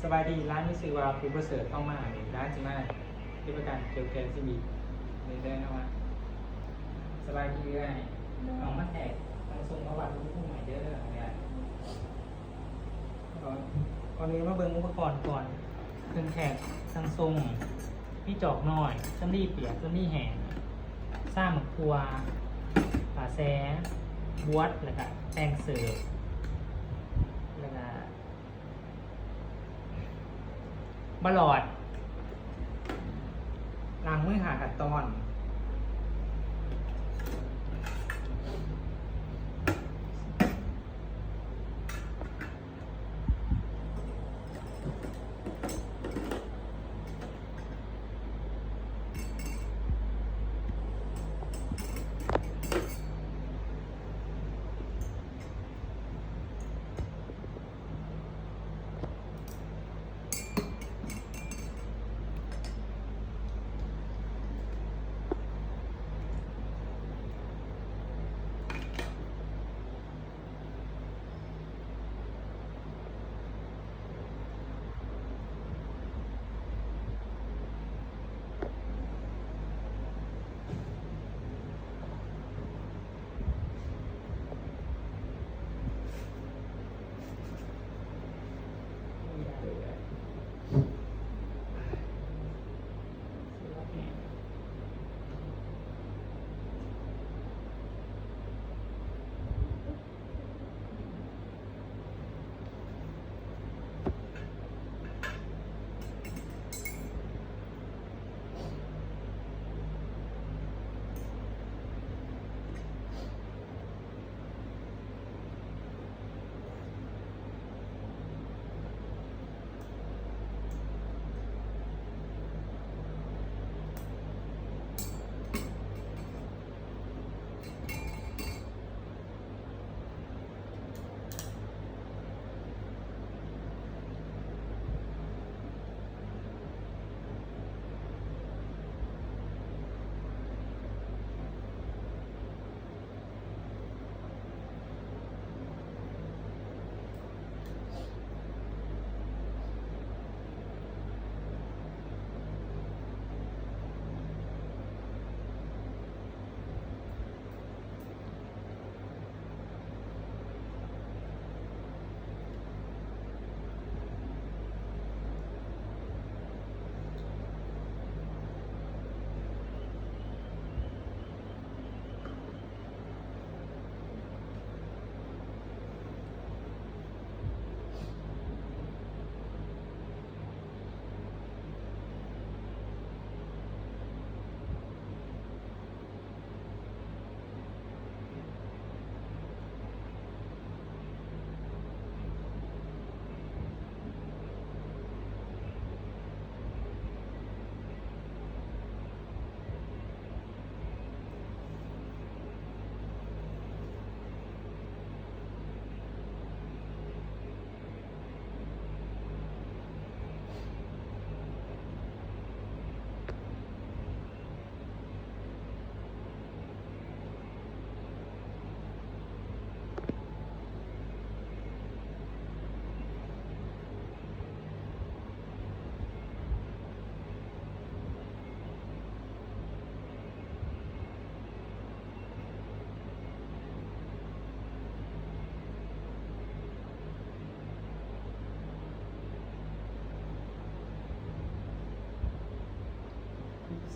ສະບາຍດີ, ຮ້ານມີຊື່ວ່າພູປະເສີດທອງມະຫາເດດ, ຮ້ານຊິມາເກັບປະກັນກ່ຽວກັບຊີວິດເດີນເດີນເນາະ. ສະບາຍດີເອື້ອຍ, ນ້ອງມາແທກທັງສົ່ງເອົາວັດອຸນຫະພູມໃໝ່ເດີເອື້ອຍ. ກ່ອນ ກ່ອນອື່ນມາເບິ່ງອຸປະກອນກ່ອນ. ເຄື່ອງແທກທັງສົ່ງ ມີຈອກນ້ອຍ, ສຳລີປຽກ, ສຳລີແຫ້ງ, ຊາໝາກຖົ່ວ, ປາແຊ, ບວດ, ແລ້ວກະແປ້ງເສີບ, ແລ້ວກະ ບາຫຼອດ, ລ້າງມືຫ້າຂັ້ນຕອນ.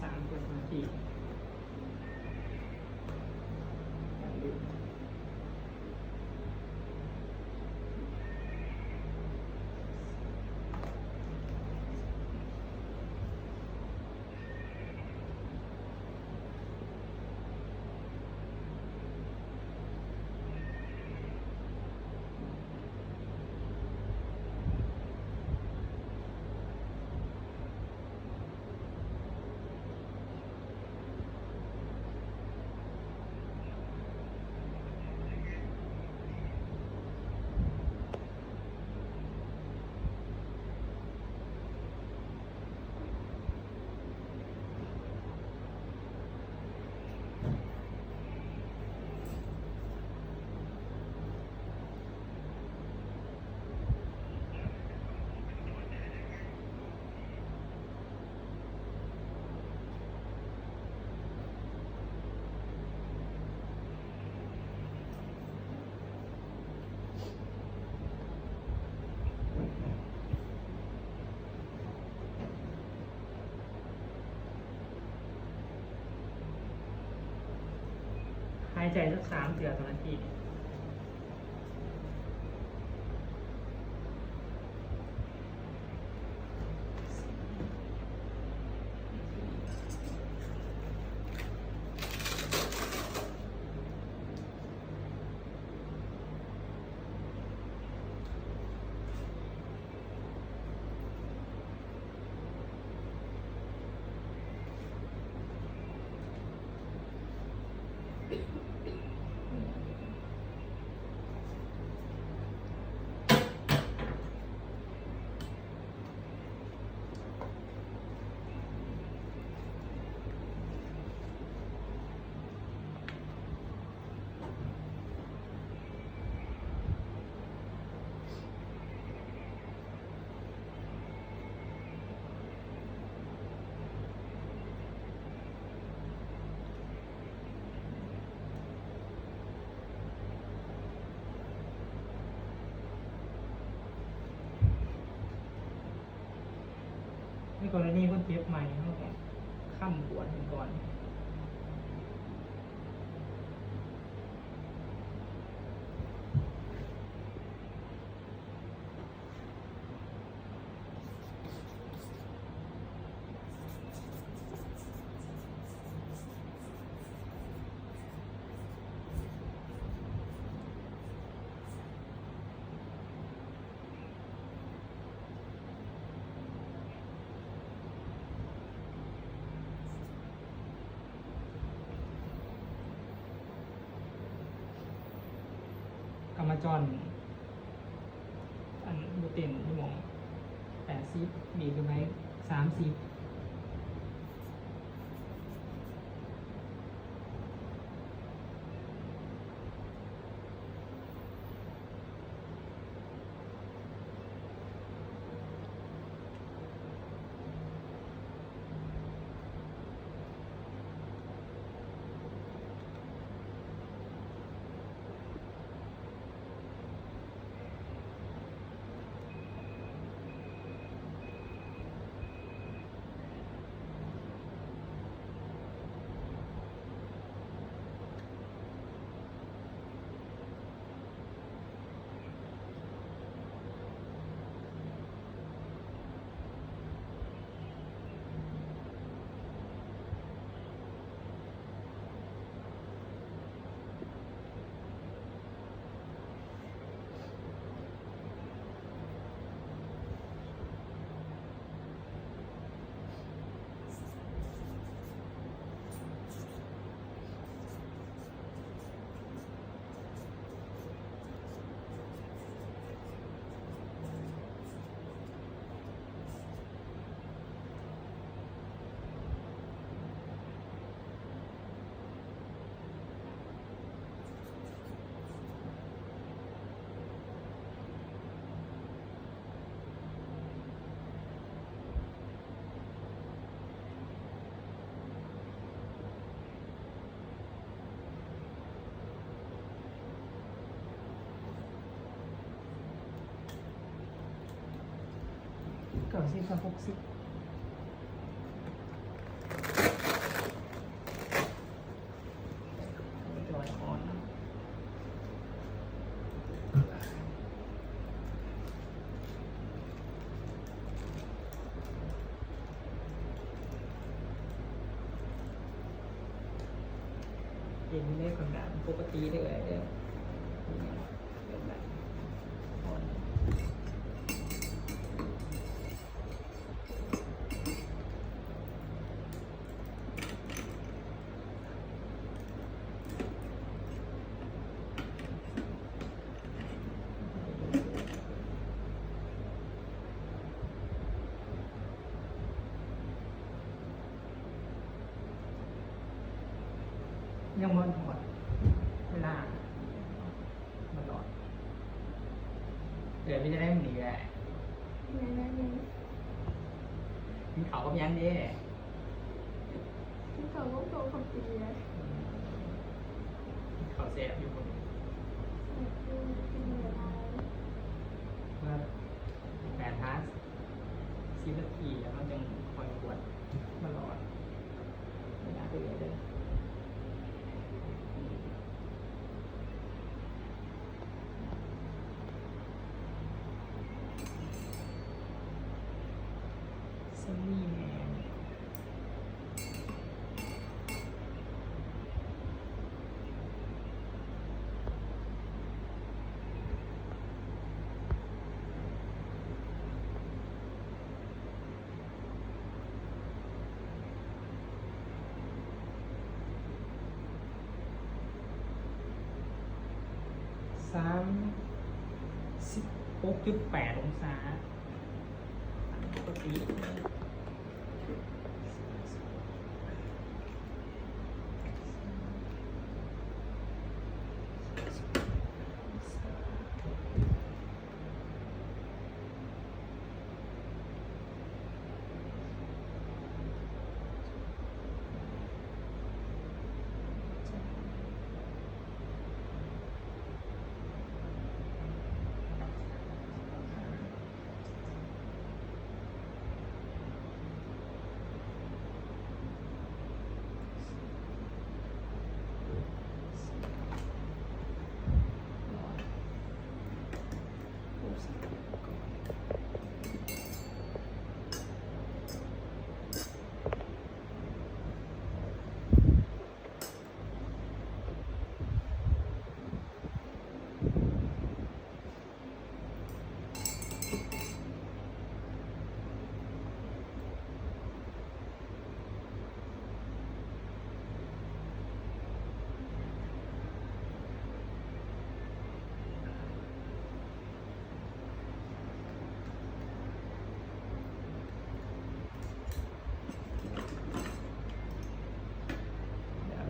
ສາມເປັນຫ້າທີ່. ສ ໃສ່ສັກສາມເທື່ອເທົ່ານັ້ນເອງ. ໃນກໍລະນີຄົນເຈັບໃໝ່ ເຮົາກະຄ້ຳກວດເພິ່ນກ່ອນ. ກຳມະຈອນ ອັນບໍ່ເຕັ້ນຢູ່ໝ່ອງແປດສິບ ບີບຂຶ້ນໄປສາມສິບ. ເກົ້າສິບກັບຫົກສິບ ຈອຍອ່ອນ. ເຫັນໃນຄວາມດັນປົກກະຕິເດີ ເດີ. ຍັງບໍ່ຮອດເວລາ. ມັນຮ້ອນ. ເອີ ເປັນຈັ່ງໃດມື້ນີ້ແຫຼະ? ແມ່ນແມ່ນແມ່ນ. ກິນເຂົ້າກັບຫຍັງເດ້? ກິນເຂົ້າກັບເຂົ້າປຽກ. ກິນເຂົ້າແຊບຢູ່ບໍ່? ແຊບຢູ່ ກິນຫຼາຍ. ມາແປດຫາສິບນາທີ ແລ້ວເຮົາຈັ່ງຄ່ອຍກວດ. ມັນຮ້ອນ. ເວລາເດີ ເດີ. ສ່ຳນີ້ແມ່ນ ສາມສິບຫົກຈຸດແປດອົງສາ ປົກກະຕິ.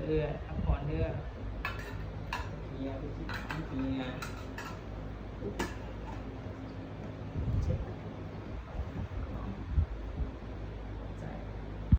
ເດີ ພັກຜ່ອນເດີ ເພຍໄປກິນເພຍ.